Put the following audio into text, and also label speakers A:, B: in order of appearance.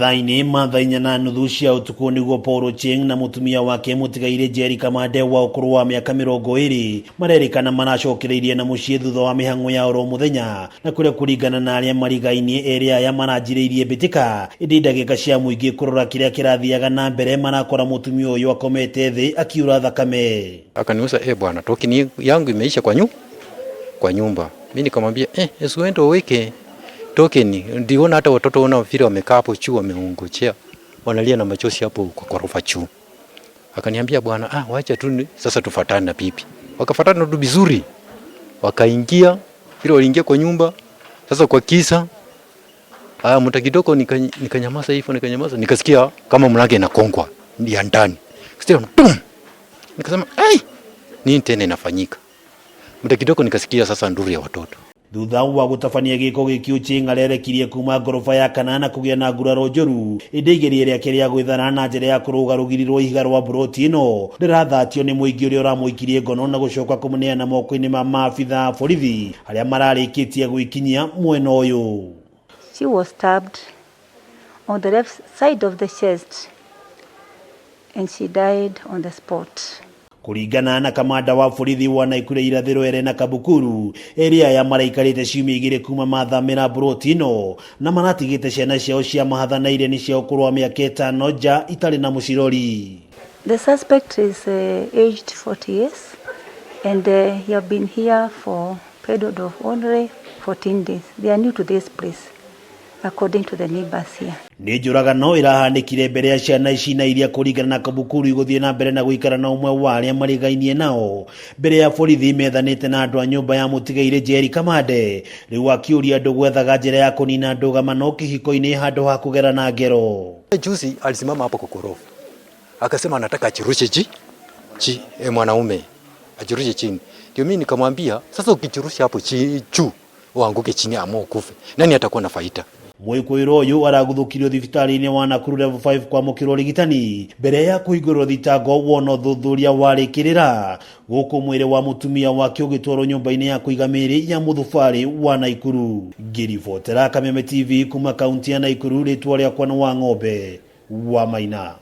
A: Mathaa-inĩ ma thaa inya na nuthu cia ũtukũ nĩguo Paul Ochieng na mũtumia wake mũtigairĩ Jerry Kamande wa ũkũrũ wa mĩaka 20 marerĩkana maracokereirie na mũciĩ thutha wa mĩhang'o ya oro mũthenya, na kũrĩa kũringana na arĩa marigainie erĩ aya maranjĩrĩirie mbĩtĩka, ĩndĩ ndagĩka cia mũingĩ kũrora kĩrĩa kĩrathiaga na mbere marakora mũtumia ũyũ akomete thĩ akiura thakame.
B: Akaniuliza, "Eh, bwana, token yangu imeisha kwa nyumba." Mimi nikamwambia, "Eh, si uende uweke token." Ndiona hata watoto wana vile wamekaa hapo juu wameongojea. Wanalia na machozi hapo kwa ghorofa juu. Akaniambia, "Bwana, wacha tu sasa tufuatane na bibi." Wakafuatana tu vizuri. Wakaingia, vile waliingia kwa nyumba. Sasa kwa kisa muda kidogo nikanyamaza hivyo, nikanyamaza, nikasikia kama mlango inagongwa ya ndani. Kasikia tum. Nikasema, "Ai, nini tena inafanyika?" Muda kidogo nikasikia sasa nduru ya watoto.
A: Thutha wa gũtabania gĩko gĩkĩ, Ochieng arerekirie kuma ngoroba ya kanana kũgĩa na nguraro njũru, ĩndĩ igeria rĩake rĩa gwĩthara na njĩra ya kũrũga rũgiri rwa ihiga rwa mburoti ĩno rĩrathatio nĩ mũingĩ ũrĩa ũramũikirie ngono na gũcoka kũmũneana moko-inĩ ma maabitha a borithi arĩa mararĩkĩtie gwĩkinyia mwena ũyũ.
C: She was stabbed on the left side of the chest and she died on the spot.
A: Kũringana na kamanda wa borithi wa Naikuru irathĩro Elena Kabukuru, erĩ aya maraikarĩte ciumia 2 kuma mathamĩra mburoti ĩno na maratigĩte ciana ciao cia mahatha na iria nĩ cia ũkũrũ wa mĩaka 5 nja itarĩ na mũcirori.
C: The suspect is aged 40 years and he have been here for a period of only 14 days. They are new to this place, according to the neighbors here.
A: Nĩ njũragano ĩrahanĩkire mbere ya ciana ici na iria kũringana na Kabukuru igũthiĩ na mbere na gũikara na ũmwe wa arĩa marigainie nao mbere ya borithi methanĩte na andũ a nyũmba ya mũtigairĩ Jerry Kamande, rĩu akĩũria andũ gwethaga njĩra ya kũnina ndũgamano kĩhiko-inĩ handũ ha kũgerana ngero.
B: Juzi alisimama hapo kwa ghorofa akasema anataka ajirushe chi chi mwanaume ajirushe chini. Ndio mimi nikamwambia, "Sasa ukijirusha hapo chi juu uanguke chini ama ukufe, nani atakuwa na faida?"
A: Mwĩkũĩrwo ũyũ araguthũkirio thibitarĩ-inĩ wa Nakuru Level 5 kwamũkĩrwo ũrigitani mbere ya kũhingũrĩrwo thitango wona ũthuthuria warĩkĩrĩra, gũkũ mwĩrĩ wa mũtumia wake ũgĩtwarwo nyũmba-inĩ ya kũiga mĩĩrĩ ya mũthubarĩ wa Naikuru. Ngĩribotera Kameme TV kuma kaunti ya Naikuru, rĩtwa rĩakwa nĩ wa Ng'ombe wa Maina.